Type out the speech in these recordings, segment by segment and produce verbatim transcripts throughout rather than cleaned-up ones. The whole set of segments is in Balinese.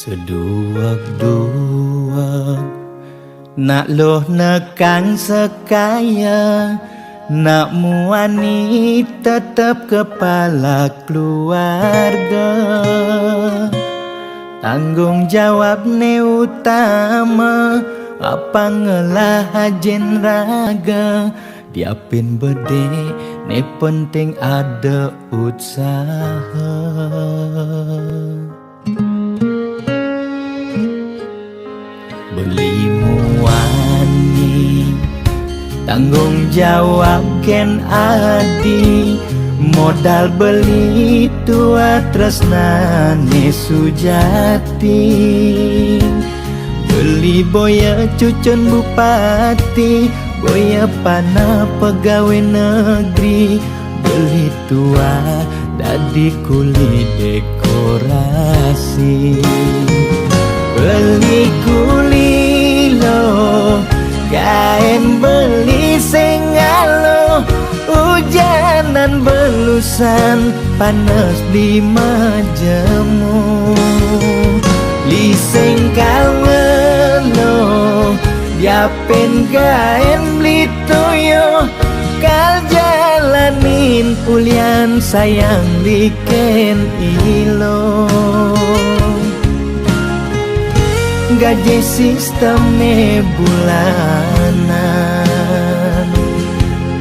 Seduweg-duweg, nak luh nekang sekaya, nak muani tetep kepala keluarga. Tanggung jawab ne utama, apa ngelah ajin raga, diapin bede ne penting ada utsaha. Beli muani, tanggung jawab gen adi, modal beli tua tresnane sujati. Beli boya cucun bupati, boya panah pegawai negeri, beli tua dadi kuli dekorasi. Beli kuli lo, kaen beli sing alo, ujanan belusan, panas di majemu. Li sing kal ngelo, diapin kaen beli toyo, kal jalanin ulian sayang liken ilo. Gaji sistemne bulanan,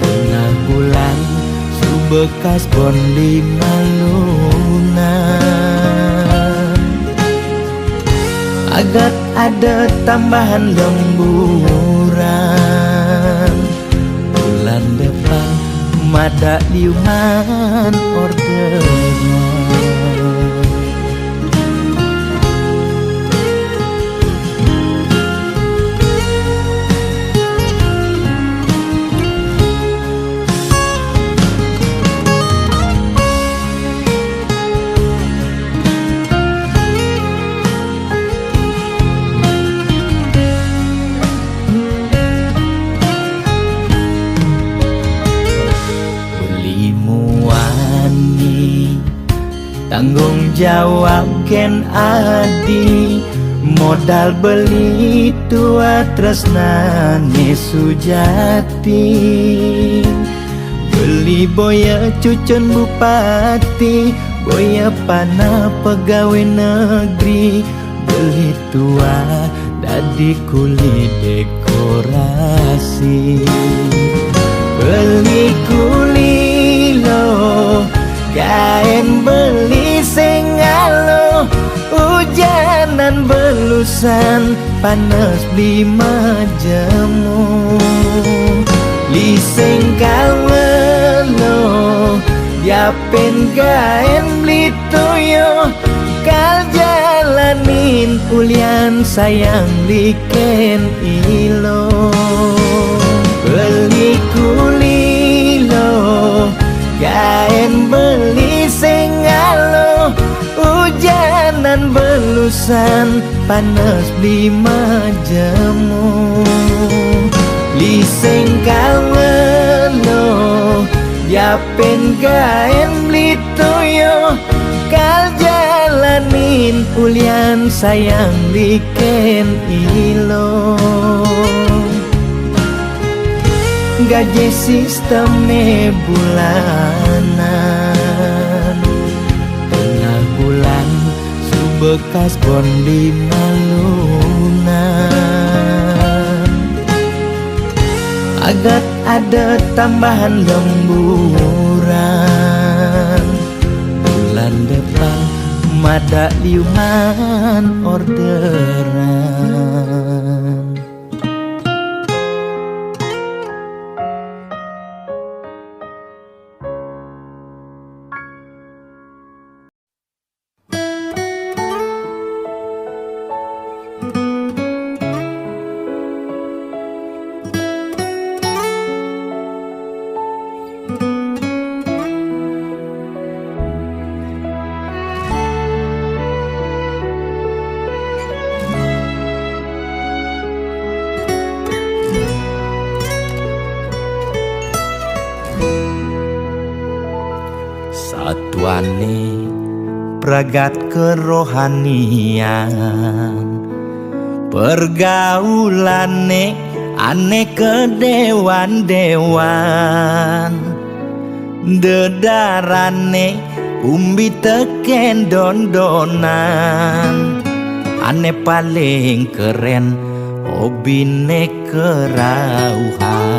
tengah bulan subekas bon lima lunan. Agat ada tambahan lemburan, bulan depan mada liunan orderan. Beli muani, tanggung jawab gen adi, modal beli tua tresnane sujati. Beli boya cucun bupati, boya panah pegawai negeri, beli tua dadi kuli dekorasi. Beli kuli lo, kaen beli sing alo, ujanan belusan, panas beli majemu. Li sing kal ngelo, diapin kaen beli toyo, kal jalanin ulian sayang liken ilo. Beli kuli lo, kaen beli sing alo, ujanan belusan, panas beli majemu. Li sing kal ngelo, diapin kaen beli toyo, kal jalanin ulian sayang liken ilo. Gaji sistemne bulanan, tengah bulan subekas bon lima lunan. Agat ada tambahan lemburan, bulan depan mada liunan orderan. pragat kerohanian. Pergaulane ane kedewan-dewan, dedarane umbi teken dondonan, ane paling keren hobine kerauhan.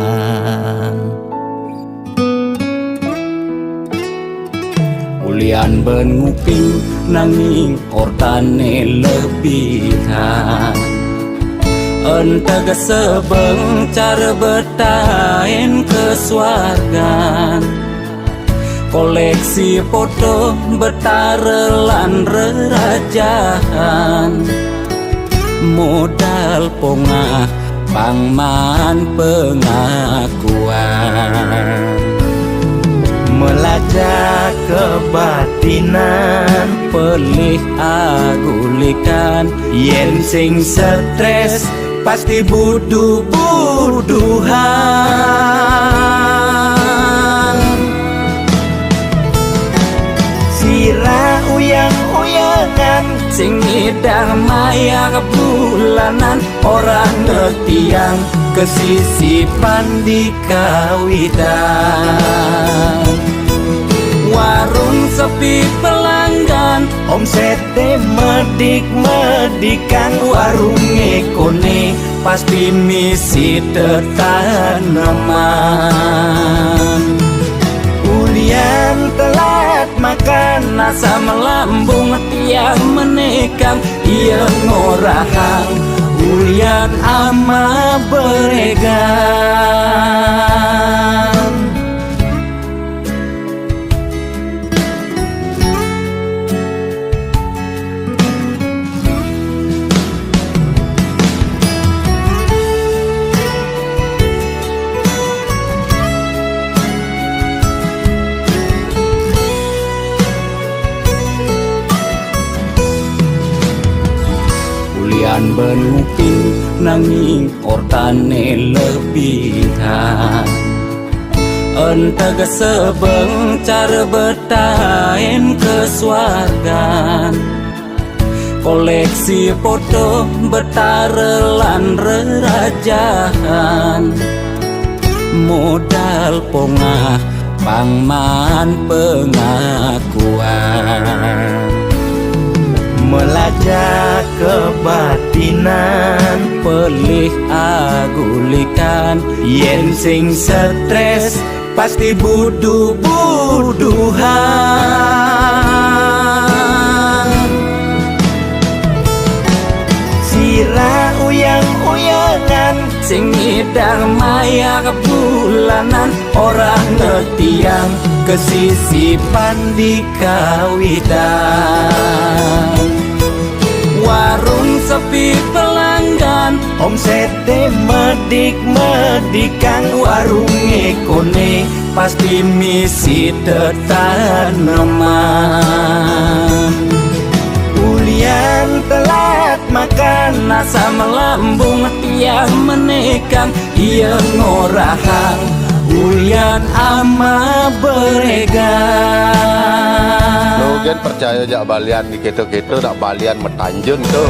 Ulian ben nguping nanging ortane lebihan. Entega sebeng cara betain ke suargan. Koleksi foto betara lan rerajahan. Modal pongah pang maan pengakuan. Melajah kebatinan, pelih agulikan. Yen sing stres pasti buduh-buduhan. Sira uyang-uyangan, sing ngidang mayar bulanan, ora ngetiang kesisipan dikawitan. Warung sepi pelanggan, omsete medik-medikan, warunge kone pasti misi tetaneman. Ulian telat makan, asam lambung tiang menekang, iya ngorahang ulian ama beregan. Ulian ben nguping nanging ortane lebihan. Entega sebeng cara betain ke suargan. Koleksi foto betara lan rerajahan. Modal pongah pang maan pengakuan. Melajah kebatinan, pelih agulikan. Yen sing stres pasti buduh-buduhan. Sira uyang-uyangan, sing ngidang mayar bulanan, ora ngetiang kesisipan dikawitan. Warung sepi pelanggan, omsete medik-medikan, warunge kone pasti misi tetaneman. Ulian telat makan, asam lambung tiang menekang, iya ngorahang ulian ama beregan. Lo gen percaya jak balian dikito-kito, dak balian metanjun tu.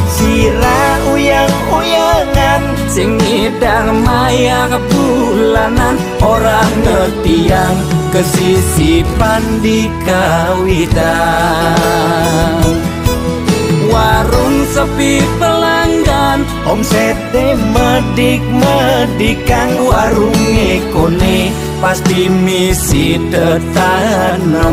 Sira uyang-uyangan, sing ngidang mayar bulanan, ora ngetiang kesisipan dikawitan. Warung sepi pelanggan, omsete medik-medikan, warunge kone pasti misi tetaneman.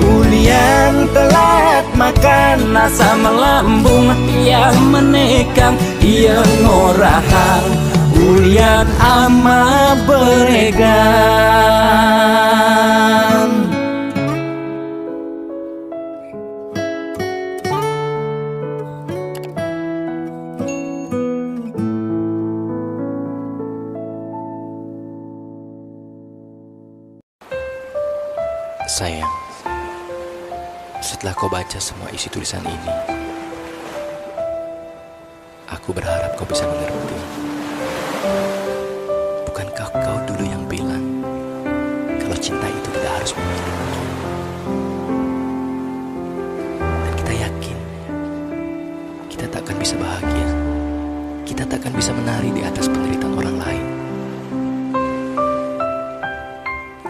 Ulian telat makan, asam lambung tiang menekang, iya ngorahang ulian ama beregan. Sayang, setelah kau baca semua isi tulisan ini, aku berharap kau bisa mengerti. Bukankah kau dulu yang bilang kalau cinta itu tidak harus memiliki? kan bisa menari di atas penderitaan orang lain.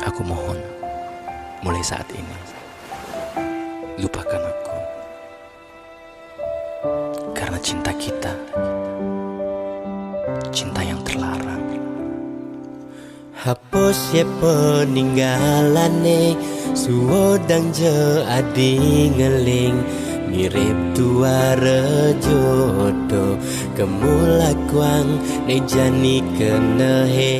Aku mohon, mulai saat ini, lupakan aku. Karena cinta kita, cinta yang terlarang. Hapus ye peninggalane, suwodang je adi ngeling, mirip tuare jodo, kemulakwang ne jani kenehe.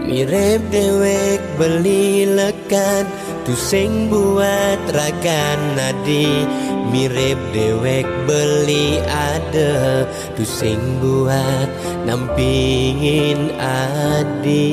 Mirip dewek beli lekat, tusing buat rakan adi. Mirip dewek beli ada, tusing buat nampingin adi.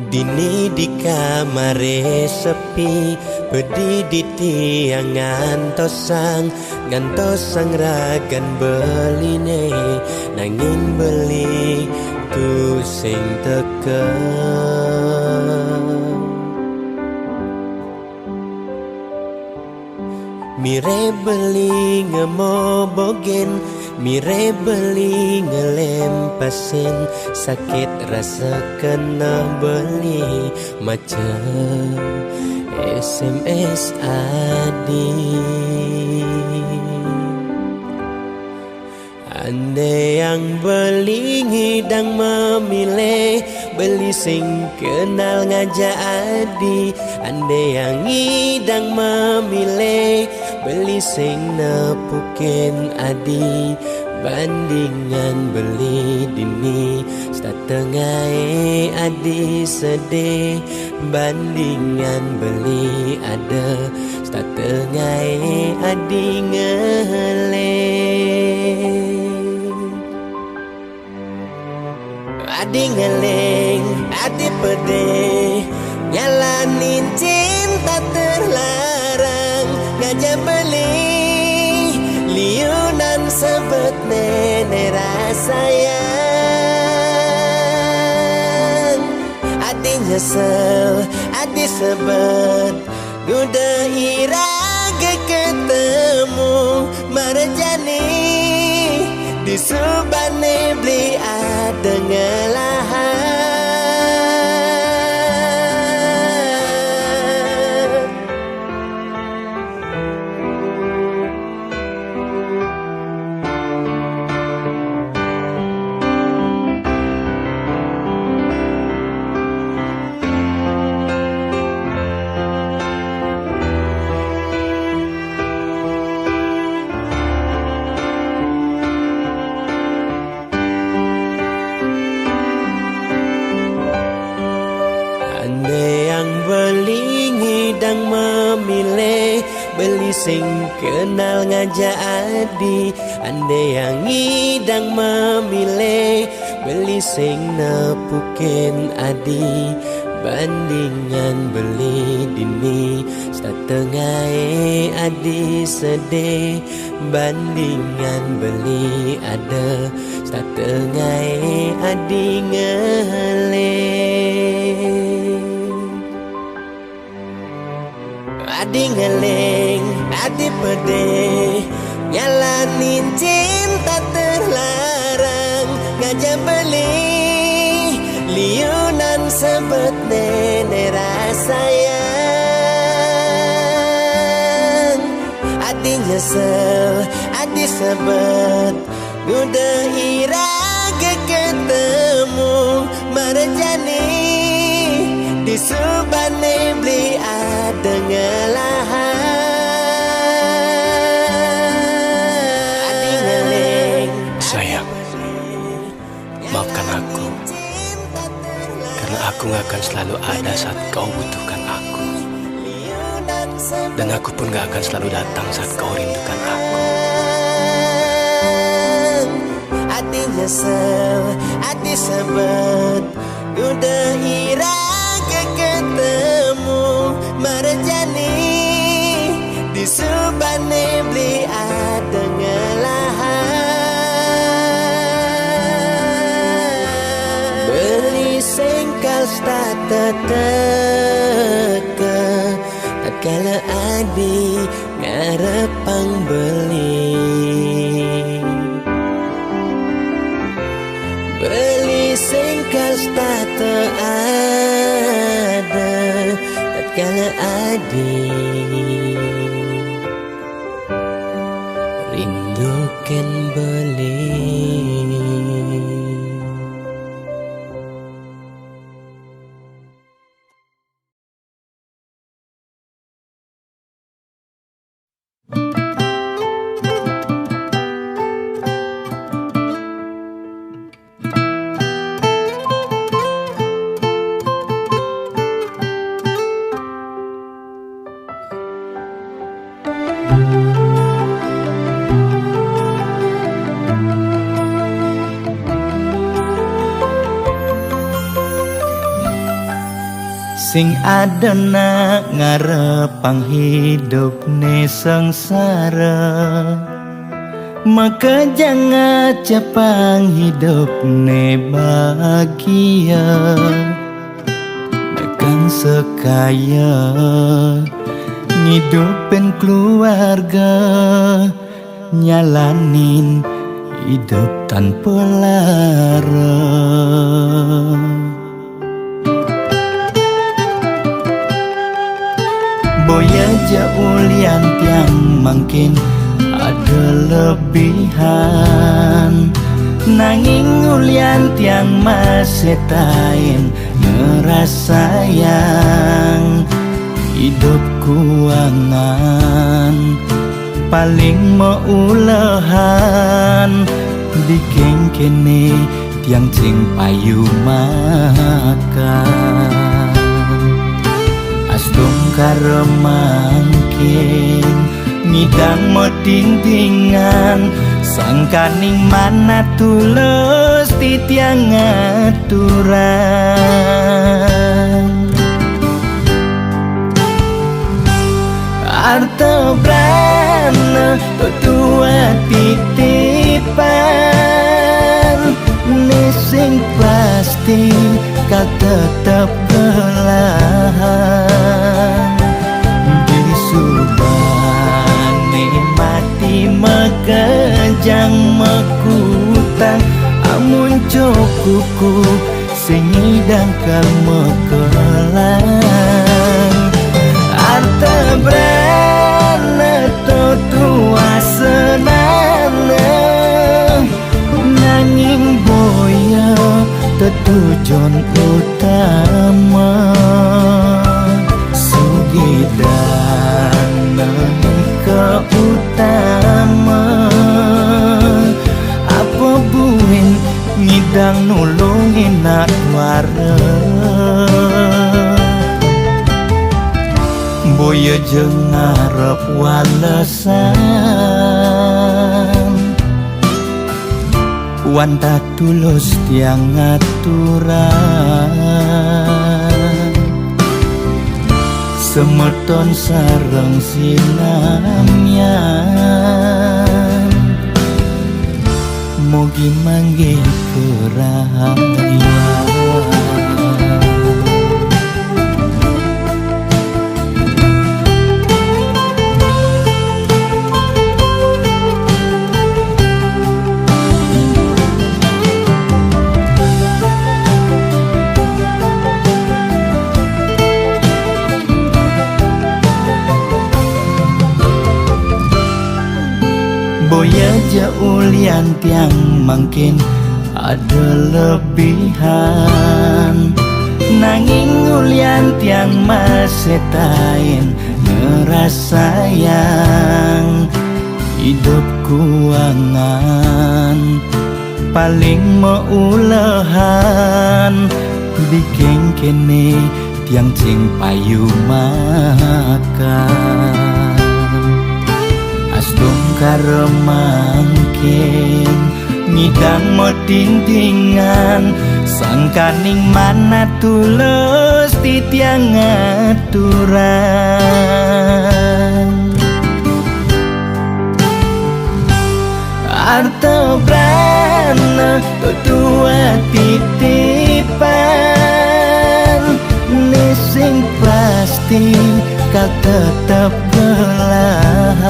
Dini di kamare sepi, pedidi tiang ngantosang, ngantosang ragan beline, nanging beli tusing teka. Mire beli ngemobogen, mire beli ngelempasin, sakit rasa kena beli maca S M S adi. Ande yang beli ngidang memilih, beli sing kenal ngaja adi. Ande yang ngidang memilih, beli sing nepukin adi. Bandingan beli dini, setengahe adi sedih. Bandingan beli ada, setengahe adi ngelih. Adi ngeling, adi pedih, nyalanin cinta terlarang. Ngaja beli, liunan sebet nene rasayang. Adi nyesel, adi sebet, nguda iraga ketemu, marejani disubane beli ada ngelahan. Ande yang beli ngidang memilih, beli sing kenal ngaja adi. Ande yang ngidang memilih, beli sing nepukin adi. Bandingan beli dini, setengahe adi sedih. Bandingan beli ada, setengahe adi ngelih. Adi ngeling, adi pedih, nyalanin cinta terlarang. Ngaja beli, liunan sebet nene rasayang. Adi nyesel, adi sebet, nguda iraga ketemu, marejani disubane beli ada ngelahan. Adi ngeling. Sayang, maafkan aku, karena aku nggak akan selalu ada saat kau butuhkan aku. Dan aku pun gak akan selalu datang saat kau rindukan aku. Adi nyesel, adi sebet, nguda iraga ketemu, marejani disubane beli ada ngelahan. Beli sengkal starter Tatkala adi ngarepang beli, beli sing kasta teu ada. Tatkala adi rindukeun beli. Sing adana ngarepang hidup ne sengsara, maka jangan cepang hidup ne bahagia. Dekang sekaya ngidupin keluarga, nyalanin hidup tanpa lara. Boya ja ulian tiang mangkin ada lebihan, nanging ulian tiang masih tain ngerasayang hidup kuangan. Paling meulehan dikengkene tiang cing payu makan. Asdong karemangkin ngidang metintingan, sangkaning mana tulus titiang ngaturan. Arta brana tutua titipan, ne sing pasti ka tetep belahan. Disubane mati makejang makutang, amun cukup sing ngidang ka mekelang. Arta brana tutua senana, nanging boya tetujon utama. Sugidan nika utama, apa buin ngidang nulungin natwara. Boya ja ngarep walesan, wantah tulus tiang ngaturan. Semeton sareng sinamian, mugi manggih kerahayan. Boya ja ulian tiang mangkin ada lebihan, nanging ulian tiang masih tain ngerasayang hidup kuangan. Paling meulehan dikengkene tiang cing payu makan. Asdong karemangkin ngidang metintingan, sangkaning mana tulus titiang ngaturan. Arta brana tutua titipan, ne sing pasti Kal tetep gelah.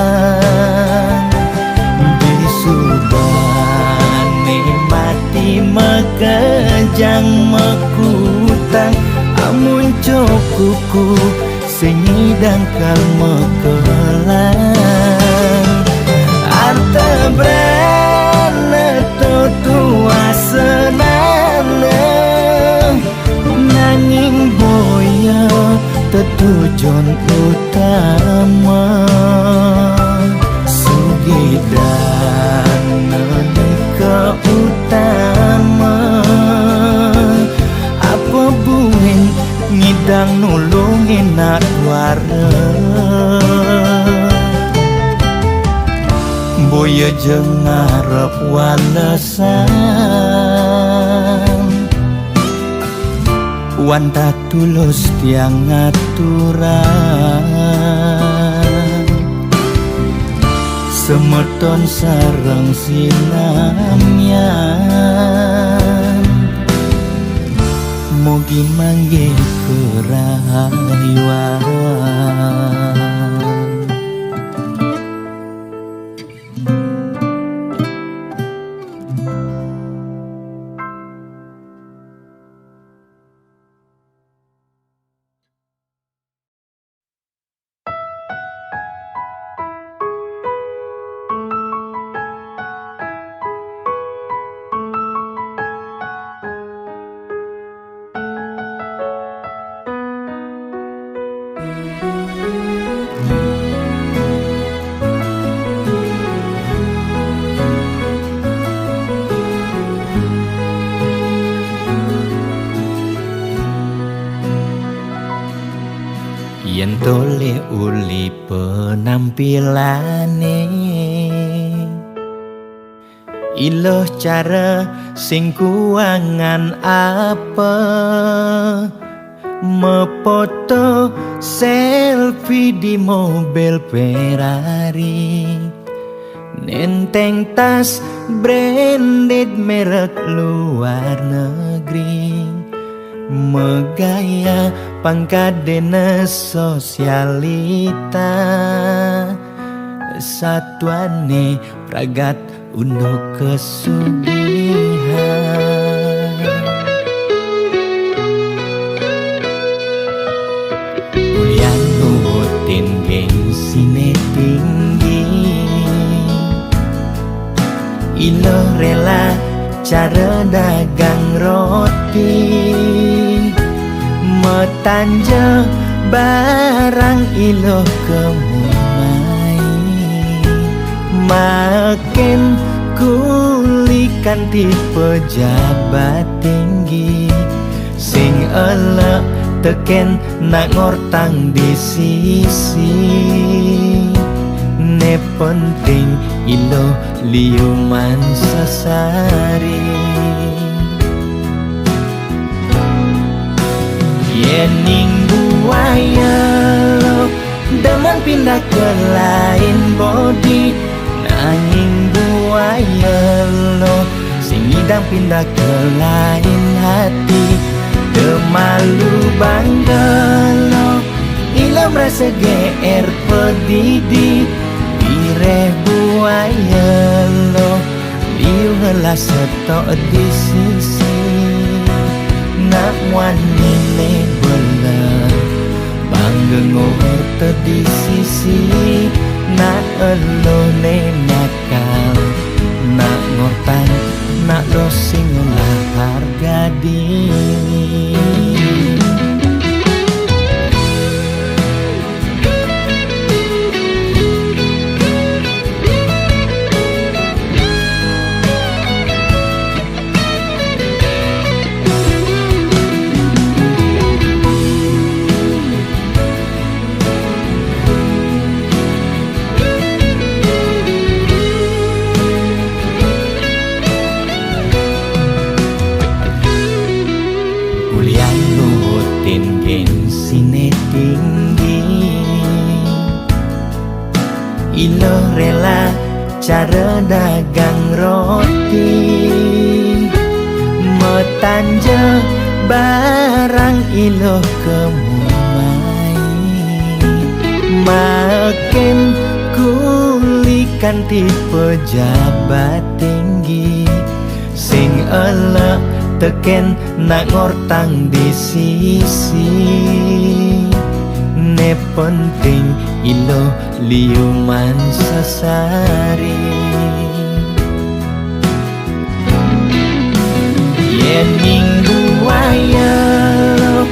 Bisudahne mati makejang mekutang, amun cukuku sing nyidang kal mekelang. Arta brana to tuasenane, nanging boya tetujon utama. Sugih dana nika utama. Apa buin nyidang nulung enak dwara? Boya ja ngarep walesan. Wantah tulus tiang ngaturang, semeton sareng sinamian, mugi manggih karahayuan. Yen tolih uli penampilane, iluh cara sing kuangan apa, mepoto selfie di mobil Ferrari. Nenteng tas branded merek luar negeri, megaya pangkat dinas sosialita, satuane pragat unduk kesugihan. Ulian nurutin gengsine tinggi, iluh rela cara dagang roti, metanja barang iluh kemumai, maken kuli kanti pejabat tinggi, sing elek teken nak ngortang di sisi. Ne penting iluh liu mansasari. Yening buaya lo demen pindah ke lain bodi, nanging buaya lo sing ngidang pindah ke lain hati. Temalu bangga lo, iluh merasa G R pedidi, bireh buaya lo liu ngelah setok di sisi. Nak muanine bela, bangga ngorta di sisi. Nak eluh ne nakal, nak ngortan, nak lo sing ngelah harga diri. Ulian nurutin gengsine tinggi, iluh rela cara dagang roti, metanja barang iluh kemumai, Makin kuli kanthi pejabat tinggi, sing elek teken nak ngortang di sisi. Ne penting ilo liuman sesari. Yen ning buaya lo,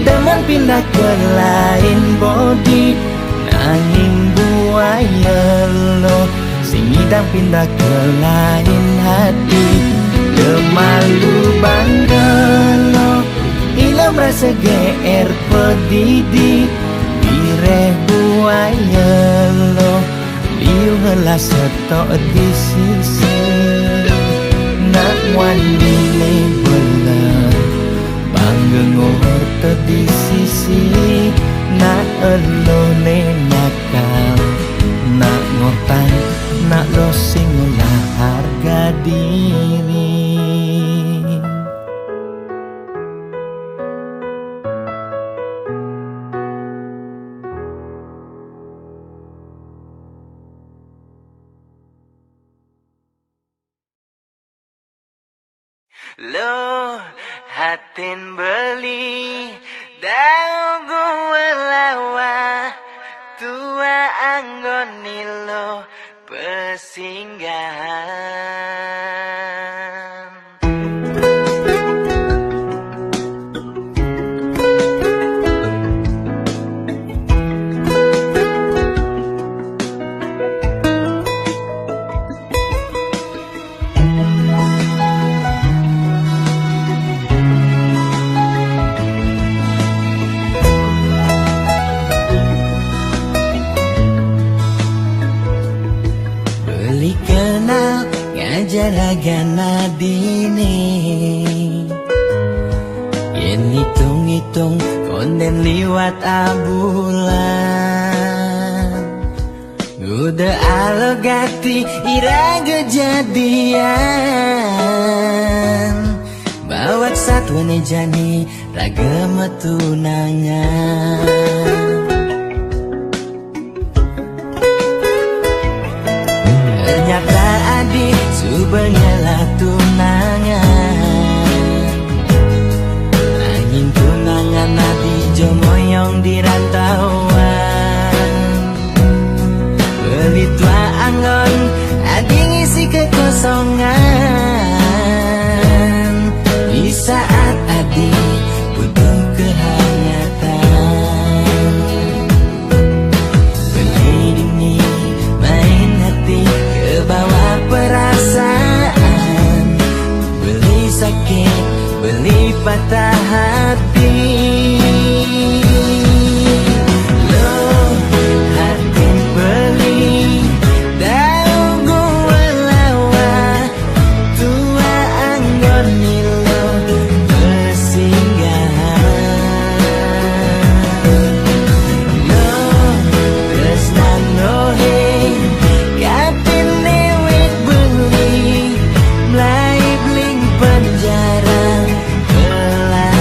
demen pindah ke lain bodi. Nanging buaya lo, sing ngidang pindah ke lain hati. Demalu bangga lo, ilo merasa G R pedidi. Bireh buaya lo, liu ngelas setok di sisi. Nak wani ne bela, bangga ngorta di sisi. Nak elo ne nakal, nak ngortang, nak lo sing ngelah harga diri. Lo hatin beli, dau gua lawa, tua anggon ni lo pesinggahan. Beli kenal ngajar raga nadine. Yen itung-itung konden liwat abulan. Udah alo gati iraga jadian. Bawat satwane jani raga metunangan. Ternyata adi suba ngelah tunangan. Angin tunangan adi jo moyong di rantauan. Beli tua anggon adi ngisi kekosongan. Di saat adi butuh kehangatan. Beli dingin main hati ke bawah perasaan. Beli sakit, beli patah hati. Lo hatin beli, dau gua lawa. Tua anggon ni lo pesinggahan. Lo tresnan lo he, katin newek beli, mlai bling penjara, belah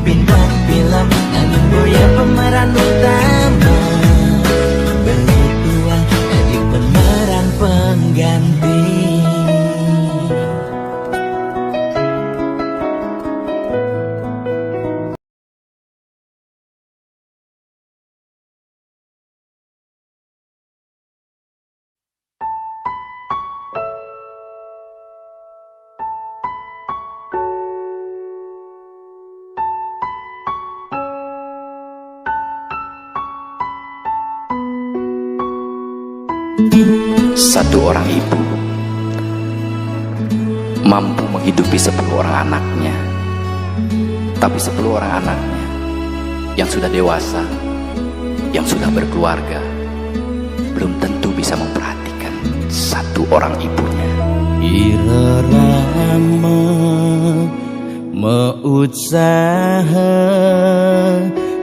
Bintang film, Hanung Boya pemeran utama. Beli uang, jadi pemeran pengganti. Satu orang ibu mampu menghidupi sepuluh orang anaknya, tapi sepuluh orang anaknya yang sudah dewasa, yang sudah berkeluarga, belum tentu bisa memperhatikan satu orang ibunya. Irerama meusaha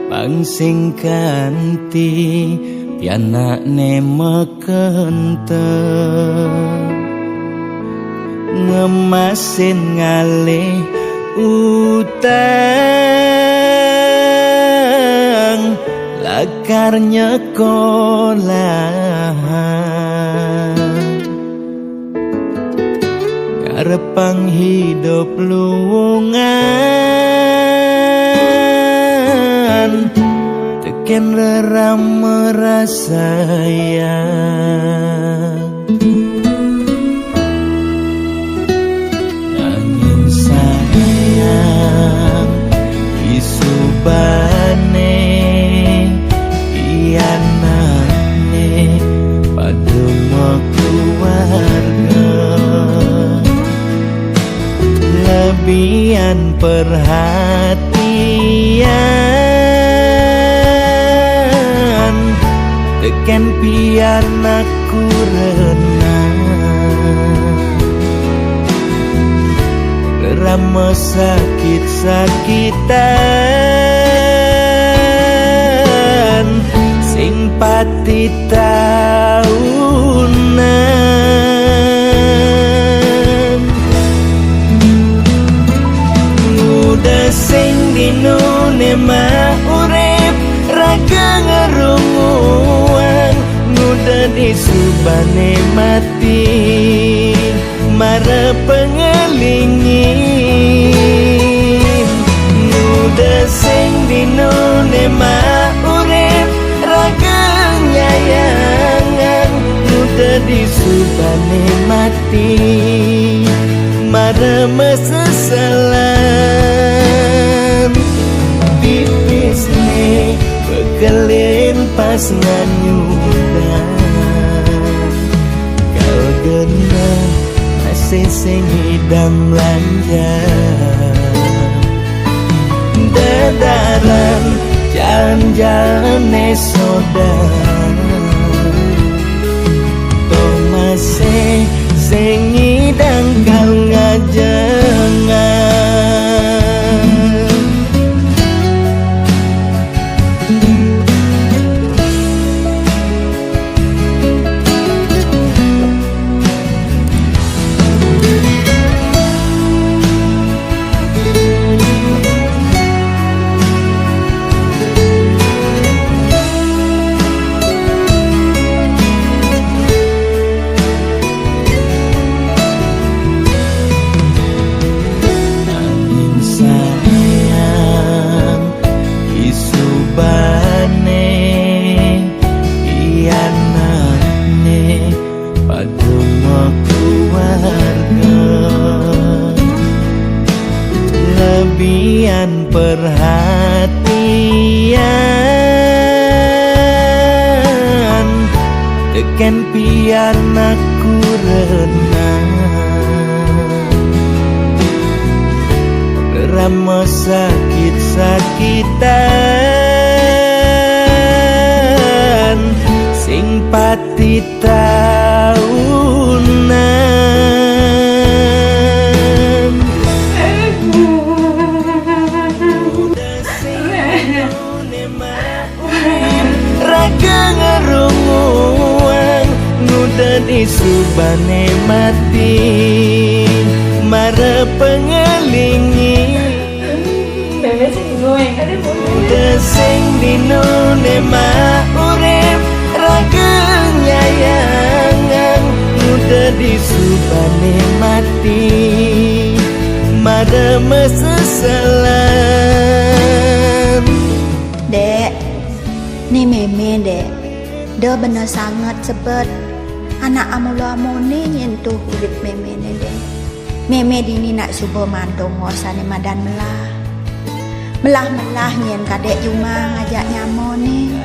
pang sing kanti pianakne mekenta ngemasin ngalih utang lakar nyekolahan. Ngarepang hidup luwungan, teken rerama rasa sayang. Nanging sayang, isubane pianakne padha makeluarga. Lebihan perhatian teken pianakku Rena. Rama sakit-sakitan sing pati taunan. Nguda sing dinune mah urip, raga ngerunguang, nguda disubane mati mara pengelingi. Nguda sing dinune mah urip, raga nyayangan, nguda disubane mati mara meseselan. Tipisne bekelin pas nganyudan, kal genah masih sing idam lanjang. Dedaran jan-jane sodan, to masih sing idang kal ngajengan. Nanging sayang, isubane pianakne padha makeluarga. Lebihan perhatian teken pianakku Rena. Rama sakit-sakitan sing pati taunan. Raga ngerunguang, nguda disubane mati mara pengelingi. Sing luwih kali. Muda sing dinoné mak urip, raga nyayangan. Muda disubané mati, mada masesalan. Dek, ni mémé, Dek. Da bena sanget sebet. Anak amula-amuné nyentuh urip méméné, Dek. Mémé dini nak suba mandunga sané madan melah. Melah-melah nyén kadék jumah ngajak nyamané.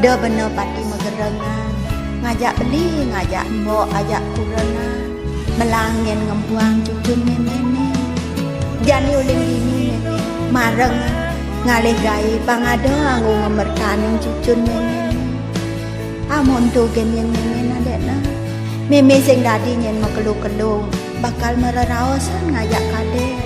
Da bena pati magerengan. Ngajak beli, ngajak embok, ajak kurenan. Melah nyén ngembuang cucun méméné. Jani uling dini mémé mareng ngalih gaé pang ada anggo ngemerkaning cucun méméné. Amun tugén nyén mémé nadékna. Mémé sing dadi nyén makelo-kelo bakal mareraosan ngajak kadék.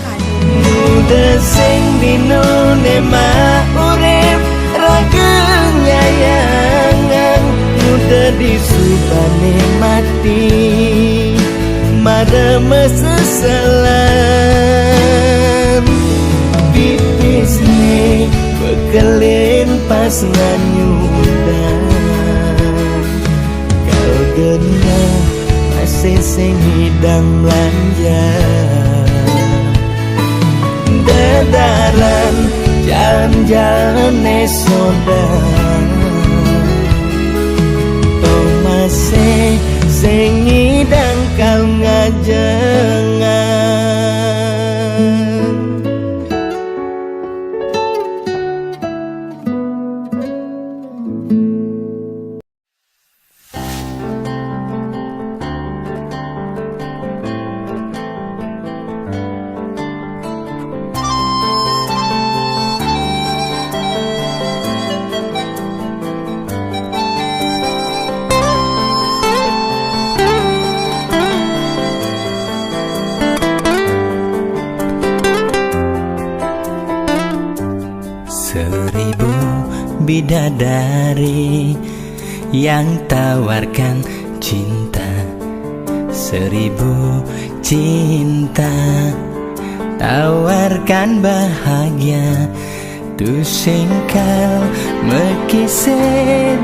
Kadék. Muda sing dinoné mak urip, raga nyayangan. Muda disubané mati, mada masesalan. Pipisné bekelin pas nganyudan. Kal genah masih sing ngidang mlanja. Dedaran jalan-jalané soda. To masih sing ngidang kal ngajengan. Seribu bidadari yang tawarkan cinta, seribu cinta tawarkan bahagia. Tusing kal makisid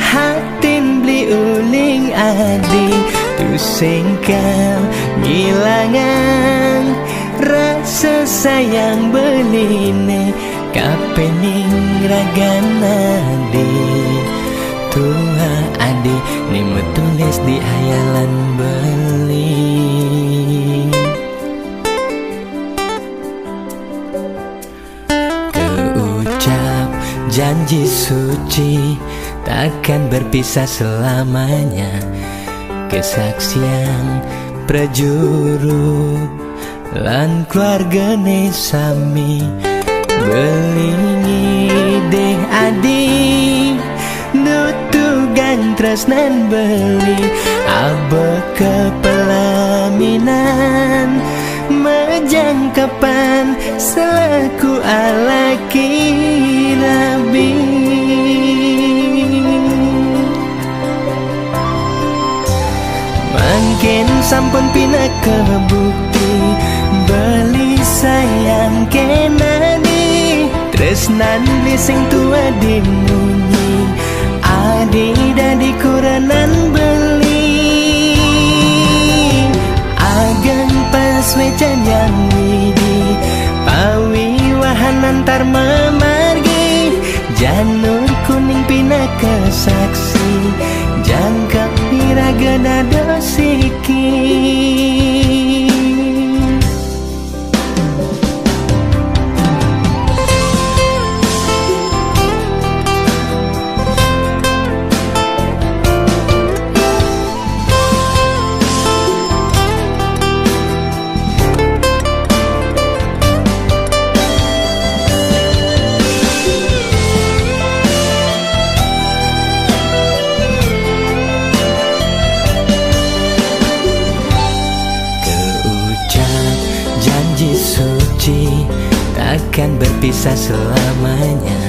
hatin beli uling adi, tusing kal ngilangan rasa sayang beliné. Kapening ragan adi, tuah adi, ni matulis di hayalan beli. Keucap janji suci takkan berpisah selamanya. Kesaksian prajuru lan keluargané sami. Beli ngidih adi, nutugang tresnan beli, aba ka pelaminan, majangkepan selaku alaki rabi. Mangkin sampun pinaka bukti, beli sayang kenani, tresnan beli sing tuah dimunyi, adi dadi kurenan beli. Ageng pasuécan Hyang Widhi, pawiwahan antar mamargi, janur kuning pinaka saksi, jangkep iraga dados siki. Keucap janji suci takkan berpisah selamanya.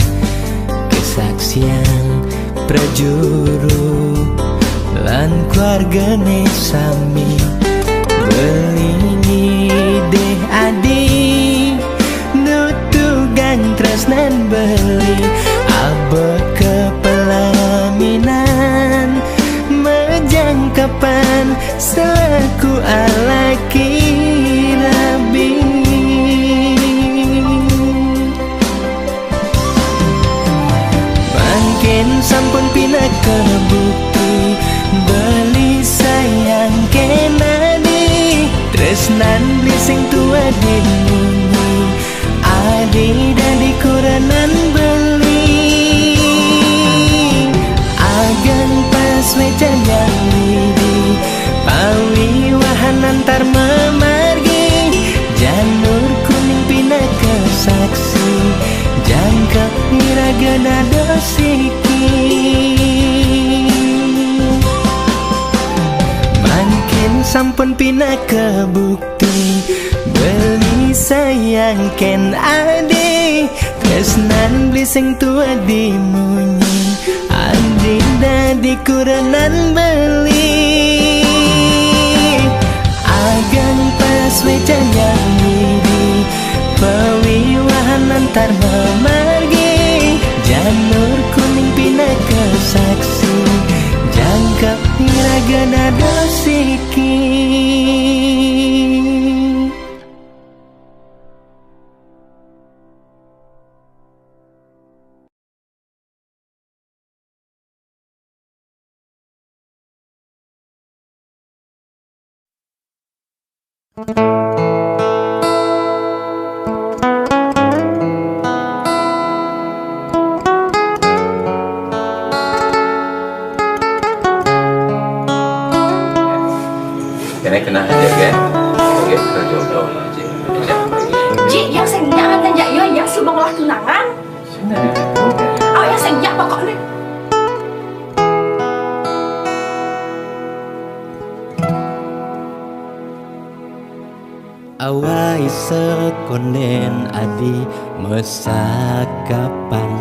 Kesaksian prajuru lan keluargané sami. Beli ngidih adi, nutugang Yang tresnan beli, abeh ke pelaminan, mejangkepan selaku alaki rabi. Mangkin sampun pinaka bukti, beli sayang kena di tresnan beli sing tua di munyi. Adi dadi kurenan beli, ageng pas wecayang didi, pawiwahan antar memargi, janur kuning pinaka saksi, jangkep iraga dados siki. Mangkin sampun pinaka bukti, beli sayang ken adi, tresnan beli sing tua di munyi, adi dadi kurenan beli. Ageng pas wecayang didi, pawiwahan antar memargi, janur kuning pinaka saksi, jangkep iraga dados siki. Kena, kena aja, kan? Oke, kerja dong. Ji, yang sing nyak, kan, nyak, yo, yang suba ngolah tunangan. Awak yang senyak pokoknya. Awai sekonden adi mesakapan,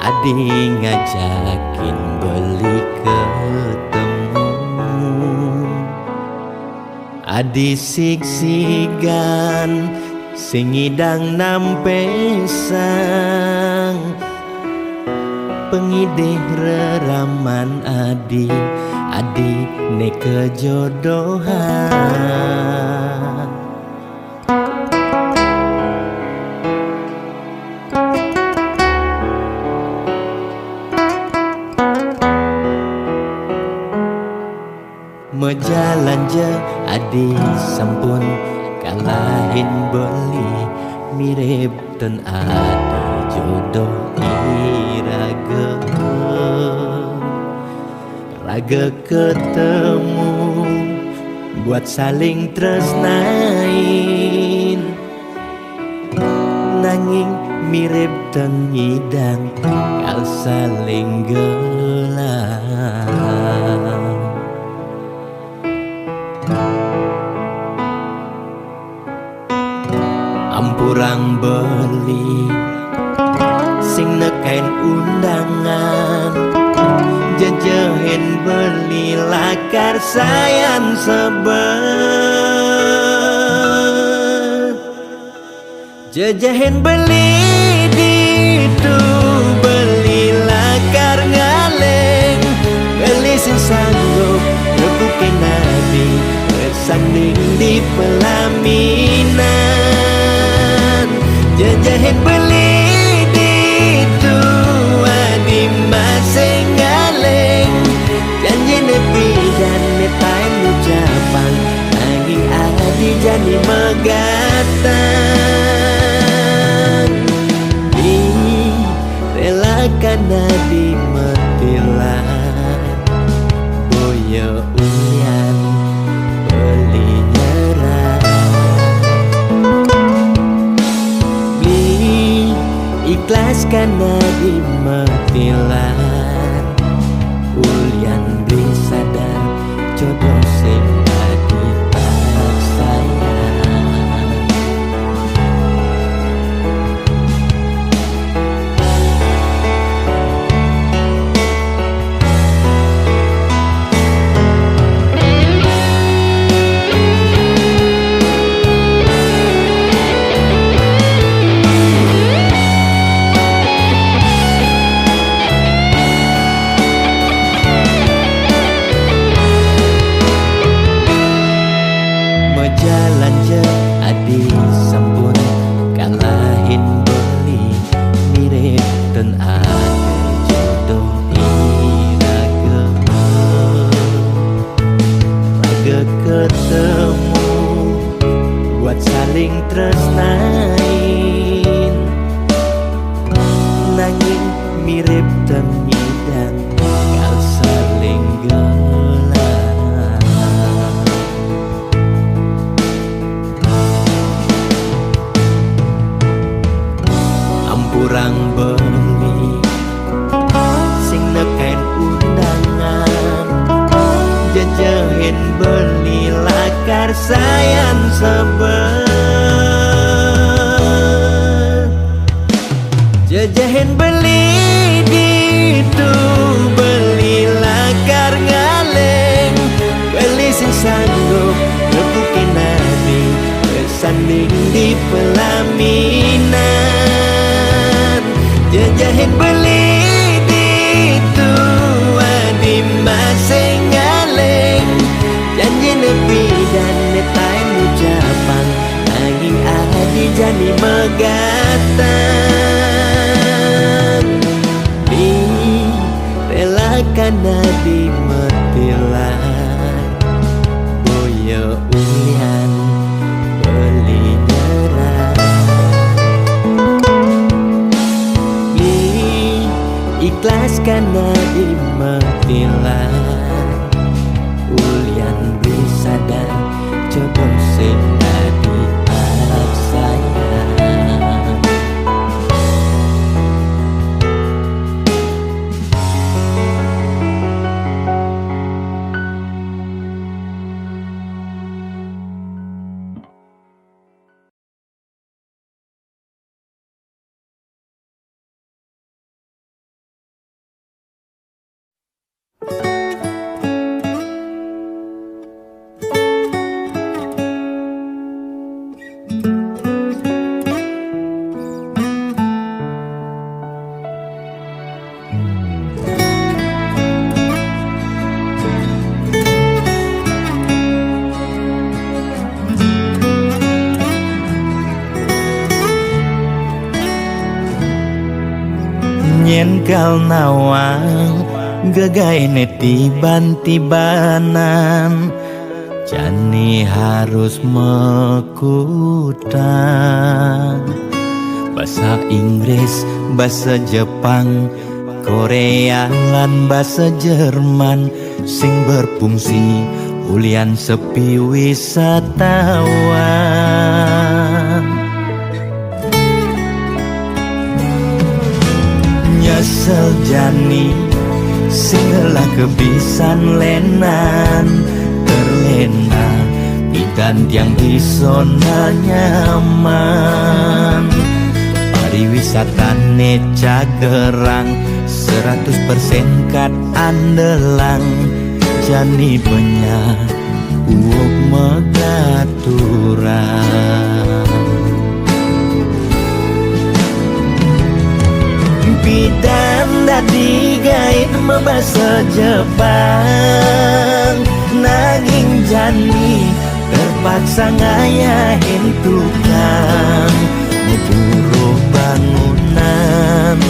adi ngajakin beli ketemu. Adi sigsigan sing ngidang nampesang, pengidih reraman adi, adi ne kejodohan. Mejalan je adi sampun kalahin beli, mirip ten adi jodoh iraga. Raga ketemu buat saling tresnain. Nanging mirip ten ngidang kal saling gelah. Ampurang beli sing nekain undangan, jejehin beli lakar sayan sebet. Jejehin beli ditu, beli lakar ngaleng, beli sing sanggup repukin adi, bersanding di pelaminan. Jejehin beli ditu, adi masih ngaleng, janji nepi dan netain ucapan, nanging adi jani megatang. Di relakan adi metilah, boya ulian beli nyerah. Beli ikhlaskan adi metilah, ulian beli sadar jodoh sing adi paksayang. Urang beli sing neken undangan, jejehin beli lakar sayan sebel. Jejehin beli ditu, beli lakar ngaleng, beli sing sanggup nepukin adi, bersanding di pelaminan. Jejehin beli ditu, adi masih ngaleng, janji nepi dan netain ucapan, nanging adi jani megatan. Di relakan adi metilan, boya ulian beli nyerah. Di ikhlaskan adi metilan, ulian beli sadar jodoh sing adi aksaya. Nyen kal nawang, gegaene tiban-tibanan, jani harus mekutang. Basa Inggris, basa Jepang, Korea, lan basa Jerman sing berfungsi ulian sepi wisatawan. Nyesel jani sing ngelah kebisan lenan, terlena idan tiang di zona nyaman. Pariwisatane cagerang, seratus persen kat andelang, jani benya uug megaturan. Pidan dadi gain mebasa Jepang, nanging jani terpaksa ngayahin tukang. Muburuh bangunan,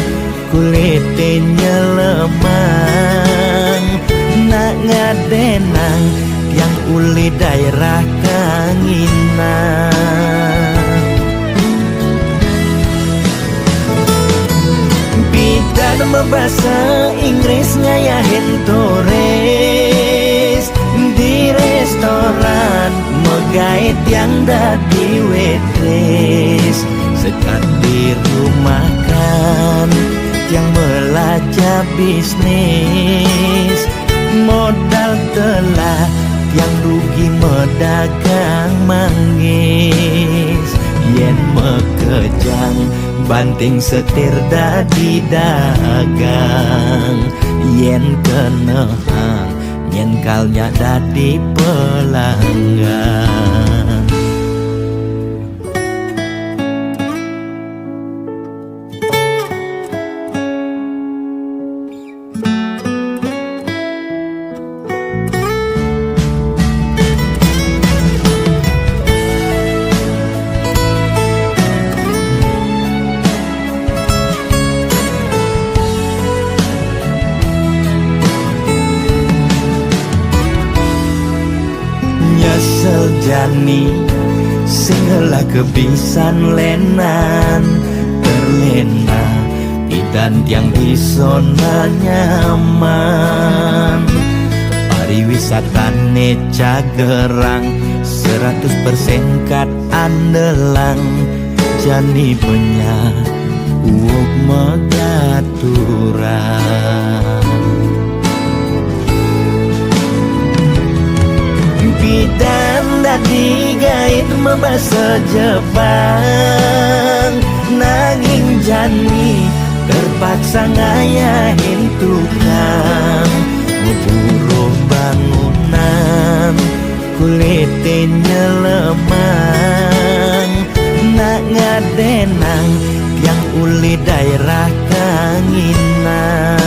kulite nyelemang, nak ngadenang tiang uli daerah kanginan. Pidan mebasa Inggris ngayahin turis, di restoran megae tiang dadi waitress. Sekat di rumah kan tiang belajar bisnis, modal telah tiang rugi medagang manggis. Yen mekejang banting setir dadi dagang, yen kenehang nyen kal nya dadi pelanggan. Nyesel jani sing ngelah kebisan lenan, terlena idan tiang di zona nyaman. Pariwisatane cagerang, seratus persen kat andelang, jani benya uug sejebang, nanging jani terpaksa ngayahin tukang ngeburuh bangunan, kulite nyelemang, nak ngadenang tiang uli daerah kanginan.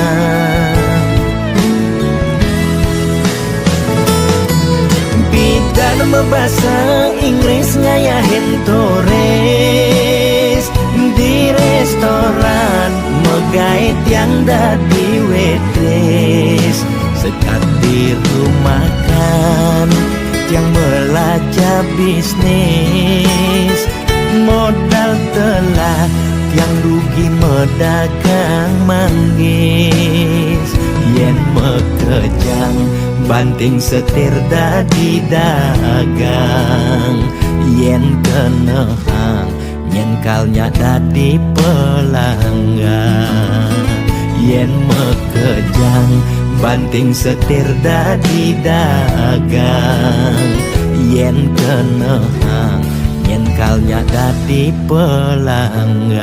Bidan mebasa Inggris ngayahin turis, di restoran megai tiang dadi waitress. Sekat di rumakan tiang belajar bisnis. Modal telah tiang rugi medagang manggis. Yen mekejang banting setir dadi dagang, yen kenehang nyengkalnya dadi pelanggan. Yen mekejang banting setir dadi dagang, yen kenehang nyengkalnya dadi pelanggan.